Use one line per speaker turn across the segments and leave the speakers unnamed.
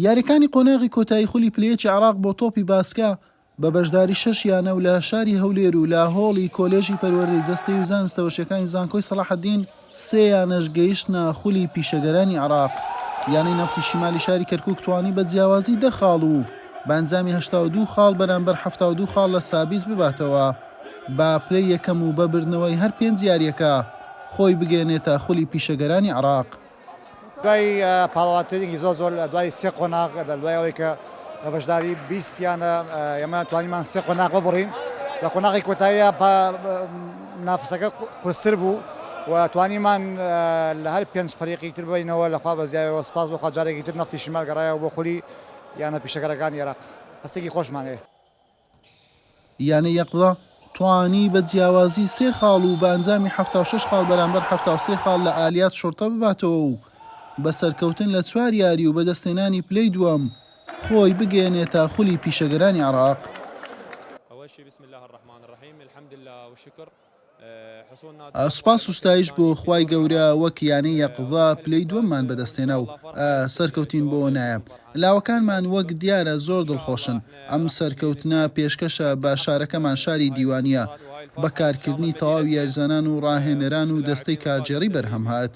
یارییەکانی قۆناغی کۆتایی خولی پلە یەکی عێراق بۆ تۆپی باسکە بە بەشداری شەش یانە و لە شاری هەولێر و لە هۆڵی کۆلێژی پەروەردەی جەستەیی و زانستە وەرشیەکانی زانکۆی سەڵاحەدین سێ یانەش گەیشتنە خولی پیشەگەرانی عێراق. یانەی نەفتی شیمالی شاری کەرکوک توانی بە جیاوازی دە خاڵ و بە ئەنجامی 82 خاڵ بەرامبەر 72 خاڵ لە سابیس بباتەوە بە پلەی یەکەم و بە بردنەوەی هەر پێنج یارییەکە خۆی بگەیەنێتە خولی پیشەگەرانی عێراق.
دوای پاڵەوانتێنێکی زۆر زۆر لە دوای سێ قۆناغ لە دوای ئەوەی کە بە بەشداری 20 یانە ئێمە توانیمان سێ قۆناغ ببڕین لە قۆناغی کۆتاییە منافسەکە قورستر بوو و توانیمان لە هەر پێنج فەریقی تر بینەوە لەخوا بەزیایەوە سپاس بۆ خوا جارێکی تر نەفتی شیمال گەڕایەوە بۆ خولی یانە پیشەگەرەکانی عێراق هەستێکی خۆشمان هەیە.
یانەی یەقزە توانی بە جیاوازی سێ خاڵ و بە ئەنجامی 76 خاڵ بەرامبەر 73 خاڵ لە ئالیات شوڕتە بباتەوە و بە سەرکەوتن لە چوار یاری و بەدەستهێنانی پلەی دووەم خۆی بگەیەنێتە خولی پیشەگەرانی عێراق. سوپاس و ستایش بۆ خوای گەورە وەک یانەی یەقظە پلەی دووەممان بەدەستهێنا و سەرکەوتین بۆ نایاب. لاوەکانمان وەک دیارە زۆر دڵخۆشن. ئەم سەرکەوتنە پێشکەشە بە شارەکەمان شاری دیوانیە. بە کارکردنی تەواوی یاریزانان و ڕاهێنەران و دەستەی کارگێڕی بەرهەم هات.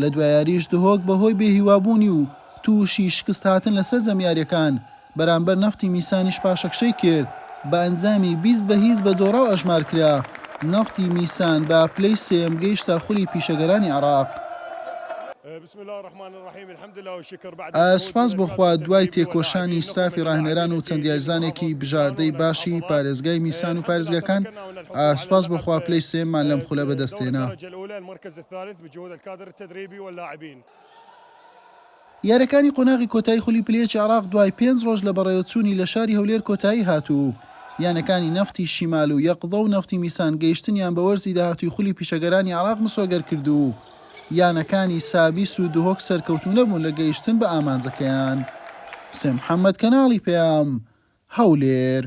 لە دوا یاریش دهۆک بەهۆی بێهیوابوونی و تووشی شکستهاتن لە سەرجەم یارییەکان بەرامبەر نەفتی میسانیش پاشەکشەی کرد، بە ئەنجامی 20 بە هیچ بە دۆڕاو ئەژمارکرا، نەفتی میسان بە پلەی سێیەم گەیشتە خولی پیشەگەرانی عێراق. سوپاس بۆ خوا دوای تێکۆشانی ستافی ڕاهێنەران و چەند یاریزانێکی بژاردەی باشی پارێزگای میسان و پارێزگاکان، سوپاس بۆ خوا پلەی سێیەممان لەم خولە بەدەستهێنا. یارییەکانی قۆناغی کۆتایی خولی پلە یەکی عێراق دوای پێنج ڕۆژ لە بەڕێوەچوونی لە شاری هەولێر کۆتایی هات و یانەکانی نەفتی شیمال و یەقزە و نەفتی میسان گەیشتنیان بە وەرزی داهاتووی خولی پیشەگەرانی عێراق مسۆگەر کرد و یانەکانی سابیس و دهۆک سەرکەوتوو نەبوون لە گەیشتن بە ئامانجەکەیان. حوسێن محەمەد، کەناڵی پەیام، هەولێر.